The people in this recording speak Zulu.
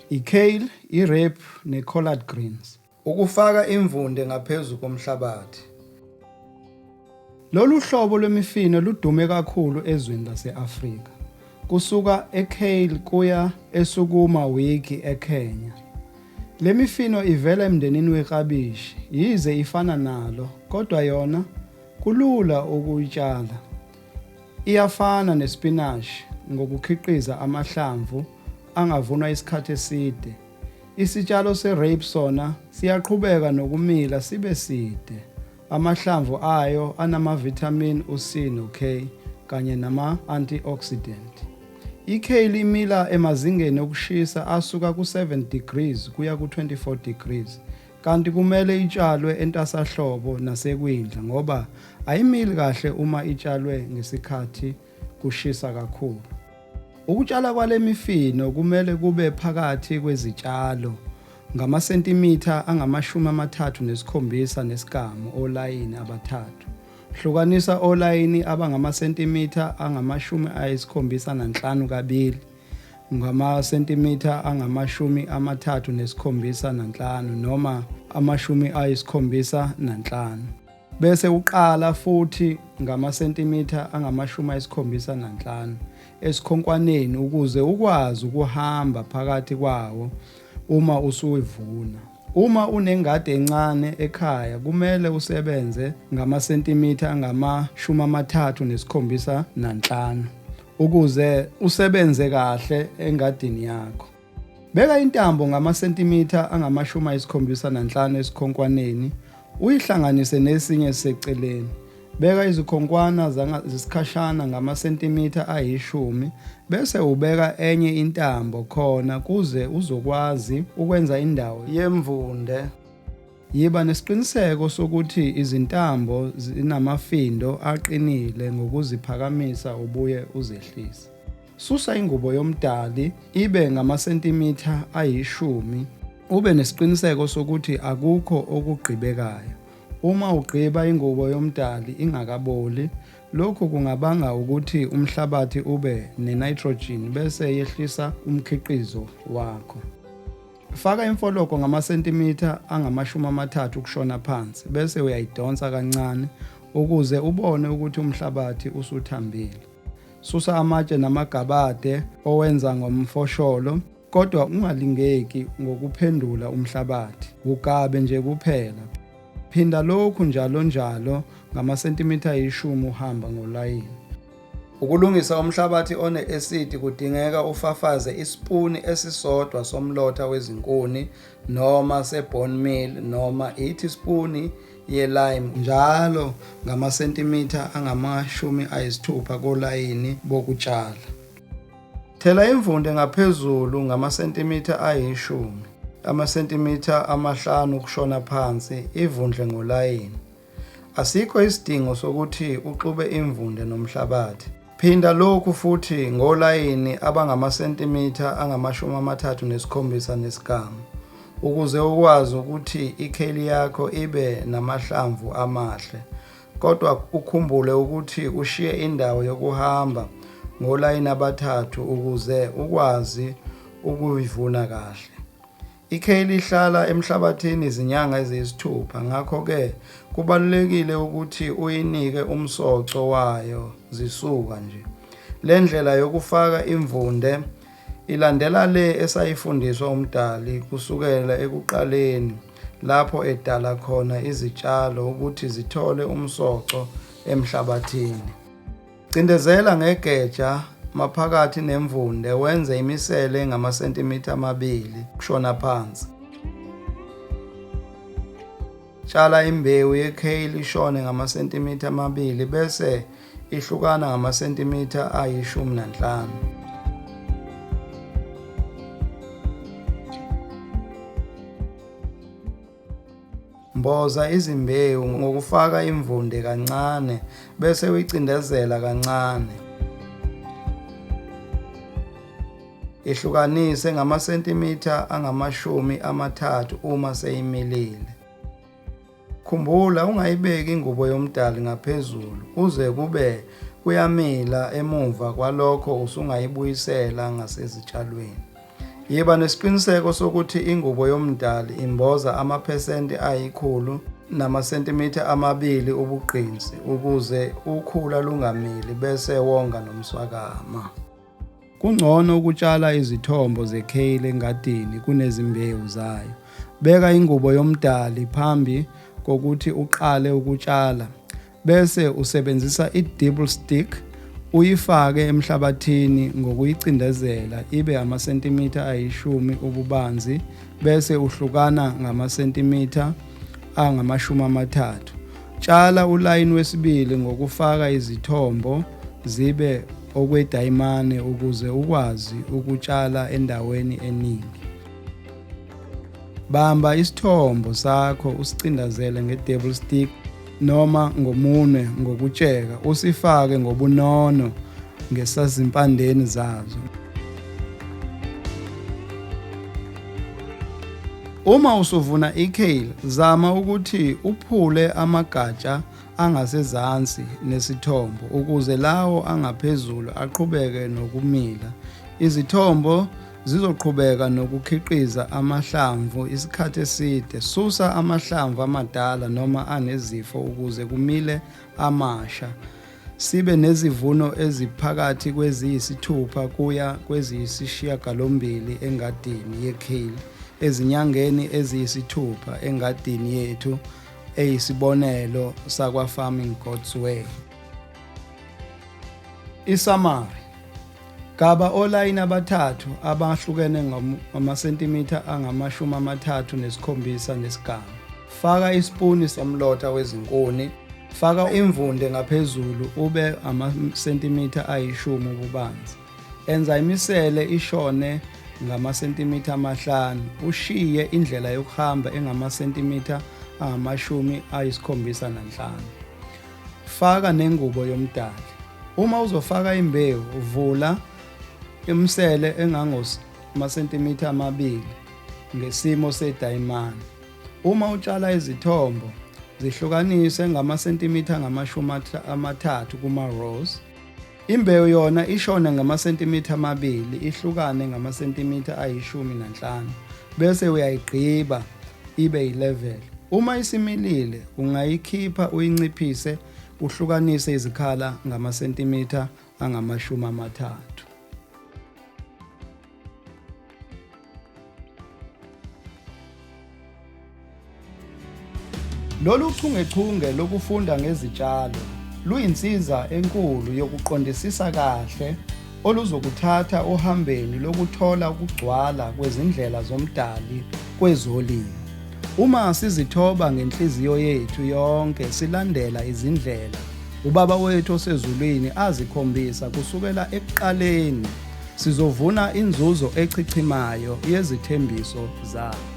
I-kale, i-rape ne-collard greens. Ukufaka imvunde ngaphezu komhlabathi. Lolu hlobo lwemifino ludume kakhulu ezweni lase-Afrika. Kusuka e-kale kuya esukuma wiki eKenya. Le mifino ivela emndenini weklabishi, yize ifana nalo, kodwa yona kulula ukuyitshala. Iyafana nesipinashi ngokukhiqiza amahlamvu angavunwa isikhathi eside. Isitshalo se-rape sona siyaqhubeka nokumila sibe side. Amahlamvu ayo anamavithamini u-C no-K kanye nama-antioxidant. I-kale imila emazingeni okushisa asuka ku-7 degrees kuya ku-24 degrees kanti kumele itshalwe entasahlobo nasekwindla ngoba ayimili kahle uma itshalwe ngesikhathi kushisa kakhulu. Ukutshala kwale mifino kumele kube phakathi kwezitshalo ngamasentimitha angamashumi-37 nesigamu olayini abathathu. Hlukanisa olayini abangamasentimitha angama-75 kabili ngamasentimitha angama-37 noma ama-75. Bese uqala futhi ngamasentimitha angama-75 esikhonkwaneni ukuze ukwazi ukuhamba phakathi kwawo uma usuyivuna. Uma unengadi encane ekhaya kumele usebenze ngamasentimitha angama-37 ukuze usebenze kahle engadini yakho. Beka intambo ngamasentimitha angama-75 esikhonkwaneni uyihlanganise nesinye seceleni. Beka izikhonkwana zesikhashana ngamasentimitha ayishumi bese ubeka enye intambo khona kuze uzokwazi ukwenza indawo yemvunde. Yiba nesiqiniseko sokuthi izintambo zinamafindo aqinile ngokuziphakamisa ubuye uzehlise. Susa ingubo yomdali ibe ngamasentimitha ayishumi ube nesiqiniseko sokuthi akukho okugqibekayo. Uma ugqiba ingubo yomdali ingakaboli, lokhu kungabanga ukuthi umhlabathi ube ne-nitrogen bese yehlisa umkhiqizo wakho. Faka imfologo ngamasentimitha angama-30 ukushona phansi bese uyayidonsa kancane ukuze ubone ukuthi umhlabathi usuthambile. Susa amatshe namagabade owenza ngomfosholo kodwa ungalingeki ngokuphendula umhlabathi, wugabe nje kuphela. Phinda lokhu njalo njalo ngamasentimitha ayishumi uhamba ngolayini. Ukulungisa umhlabathi one-esidi kudingeka ufafaze isipuni esisodwa somlotha wezinkuni noma se-bone meal noma ithispuni ye-lime njalo ngamasentimitha angama-60 kolayini bokutshala. Thela imvunde ngaphezulu ngamasentimitha ayishumi, amasentimitha amahlanu kushona phansi, ivundle ngolayini. Asikho isidingo sokuthi uxube imvunde nomhlabathi. Phinda lokhu futhi ngolayini abangamasentimitha angama-37 nesigamu ukuze ukwazi ukuthi ikheli yakho ibe namahlamvu amahle. Kodwa ukhumbule ukuthi ushiye indawo yokuhamba ngolayini abathathu ukuze ukwazi ukuyivuna kahle. Ikheli ihlala emhlabathini izinyanga eziyisithupha ngakho-ke kubalulekile ukuthi uyinike umsoco wayo zisuka nje. Le ndlela yokufaka imvunde ilandela le esayifundiswa uMdali kusukela ekuqaleni lapho edala khona izitshalo ukuthi zithole umsoco emhlabathini. Cindezela ngegeja maphakathi nemvunde wenze imisele engamasentimitha amabili kushona phansi. Tshala imbewu ye-kale ishone ngamasentimitha amabili bese ihlukana ngamasentimitha ayi-15. Mboza izimbewu ngokufaka imvunde kancane bese uyicindezela kancane. Ihlukanise ngamasentimitha angama-30 uma seyimilile. Khumbula ungayibeki ingubo yomdali ngaphezulu kuze kube kuyamila emuva kwalokho usungayibuyisela ngasezitshalweni. Yiba nesiqiniseko sokuthi ingubo yomdali imboza amaphesenti ayikhulu namasentimitha amabili ubugqinsi ukuze ukhula lungamili bese wonga nomswakama. Kungcono ukutshala izithombo ze-kale engadini kunezimbewu zayo. Beka ingubo yomdali phambi kokuthi uqale ukutshala bese usebenzisa i-dibble stick uyifake emhlabathini ngokuyicindezela ibe amasentimitha ayishumi ububanzi bese uhlukana ngamasentimitha angama-30. Tshala ulayini wesibili ngokufaka izithombo zibe okwedayimane ukuze ukwazi ukutshala endaweni eningi. Bamba isithombo sakho usicindazele nge-devil stick noma ngomunwe ngokutsheka usifake ngobunono ngesazimpandeni zazo. Uma usuvuna i-kale, zama ukuthi uphule amagatsha angasezansi nesithombo ukuze lawo angaphezulu aqhubeke nokumila. Izithombo zizoqhubeka nokukhiqiza amahlamvu isikhathi eside. Susa amahlamvu amadala noma anezifo ukuze kumile amasha. Sibe nezivuno eziphakathi kweziyisithupha kuya kweziyisishiyagalombili engadini ye-kale ezinyangeni eziyisithupha engadini yethu eyisibonelo sakwa-Farming God's Way. Isamari Gaba olayini abathathu abahlukene ngamasentimitha angama-37 nesigamu. Faka isipuni somlotha wezinkuni, faka imvunde ngaphezulu ube amasentimitha ayishumi ububanzi. Enza imisele ishone ngamasentimitha amahlanu, ushiye indlela yokuhamba engamasentimitha angama-75. Faka nengubo yomdali. Uma uzofaka imbewu, vula imisele engangomasentimitha amabili ngesimo sedayimane. Uma utshala izithombo, zihlukanise ngamasentimitha angama-30 kuma-rows. Imbewu yona ishone ngamasentimitha amabili ihlukane ngamasentimitha ayishumi nanhlanu bese uyayigqiba ibe yi-level. Uma isimilile ungayikhipha uyinciphise uhlukanise izikhala ngamasentimitha angama-30. Lolu chungechunge lokufunda ngezitshalo luyinsiza enkulu yokuqondisisa kahle oluzokuthatha ohambeni lokuthola ukugcwala kwezindlela zoMdali kwezolimo. Uma sizithoba ngenhliziyo yethu yonke silandela izindlela uBaba wethu osezulwini azikhombisa kusukela ekuqaleni, sizovuna inzuzo echichimayo yezithembiso zakhe.